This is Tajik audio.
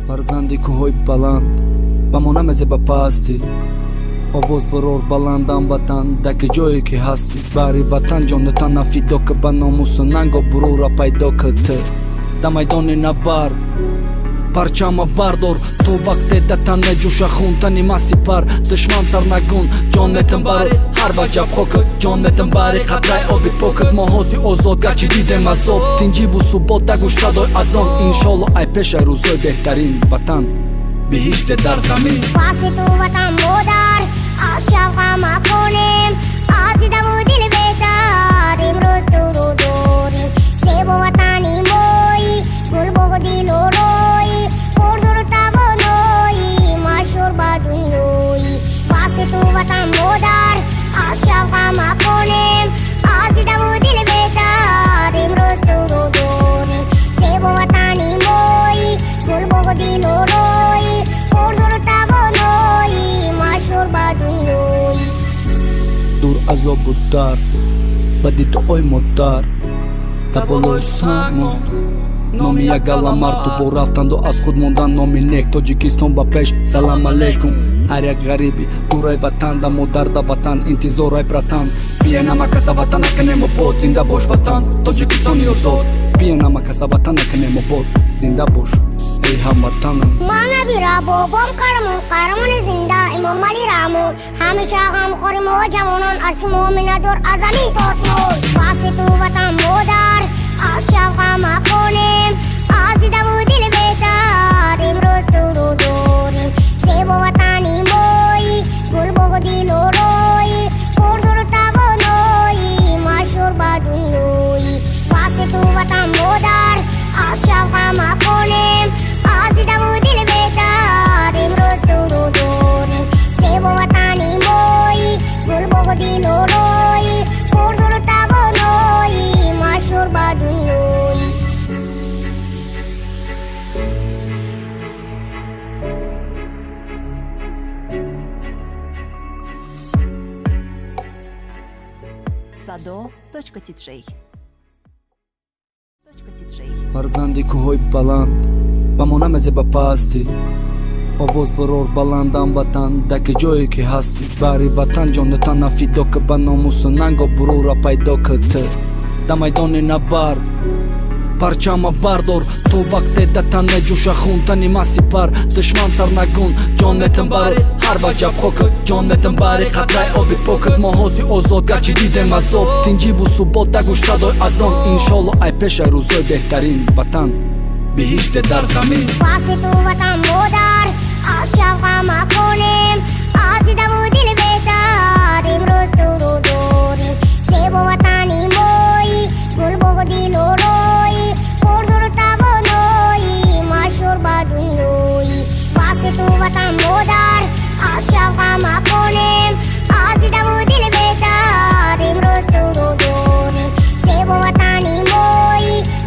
Фарзанди кӯҳҳои баланд, ба мо намезеба пастӣ. Овоз барор баландам, ватан, даки ҷое ки ҳастӣ. Баҳри ватан ҷону тана фидо ки, ба номусу нанго бурура пайдо ки. Ту да майдони набард парчама бардор, то вақте да тан меҷӯша хун, тани ма сипар, душман сарнагун. Ҷон метам бари ҳар ваҷаб хокат, ҷон метам бари қатраи оби покат. Мо ҳози озод, гарчи дидем азоб, тинҷиву субот, дагӯш садои азон. Иншолло, ай пешаи рӯзои беҳтарин, ватан биҳиште дар замин. Васи ту ватан модар, аз шавқа маконем, аз дидаву дил беҳтар имрӯз туро дорем. Зебо ватани мои, гулбоғ дилорои, пурзуру тавонои, машҳур ба дунёи. Васи ту ватан модар, аз шавқа маконем, аз дидаву дил беҳтар имрӯз туро дорем. Зебо ватани мои, гулбоғ дилорои, пурзуру тавонои, машҳур ба дунёи. Дур азобу дард ба дидуои модар, дар болои сангмонд номи як гала мард, дубор рафтанду аз худ мондан номи нек. Тоҷикистон ба пеш, салам алейкум. Ҳар як ғариби дурай ватан, да модар, да ватан интизорай, братан. Бия, намакаса, ватан накунем обод, зинда бош, ватан, Тоҷикистони озод. Бия, намакаса, ватан накунем обод, зинда бош, эй ҳамватанам. Ман бобом қаҳрамон, қаҳрамони зинда, Эмомалӣ Раҳмон. Ҳамеша ғамхори мо ҷавонон, аз шумо миннатдор аз замин то осмон. Васи ту ватан модар, аз шавқа маконем, аз дидаву дил беҳтар имрӯз туро дорем. Зебо ватани мои, гулбоғ дилорои, пурзуру тавонои, машҳур ба дунёи. Васи ту ватан модар, аз шавқа маконем, аз дидаву дил беҳтар имрӯз туро дорем. Зебо ватани мои, гулбоғ дилорои, пурзуру тавонои, машҳур ба дунёи. Садо.tj .tj. Фарзанди кӯҳҳои баланд, ба мо намезеба пастӣ. Овоз барор баландам, ватан, даки ҷое ки ҳастӣ. Баҳри ватан ҷону тана фидо ки, ба номусу нанго бурура пайдо ки. Ту да майдони набард парчама бардор, то вақте да тан меҷӯша хун, тани ма сипар, душман сарнагун. Ҷон метам бари ҳар ваҷаб хокат, ҷон метам бари қатраи оби покат. Мо ҳози озод, гарчи дидем азоб, тинҷиву субот, дагӯш садои азон. Иншолло, ай пешаи рӯзои беҳтарин, ватан биҳиште дар замин. Васи ту ватан модар, аз шавқа маконем, аз дидаву дил беҳтар.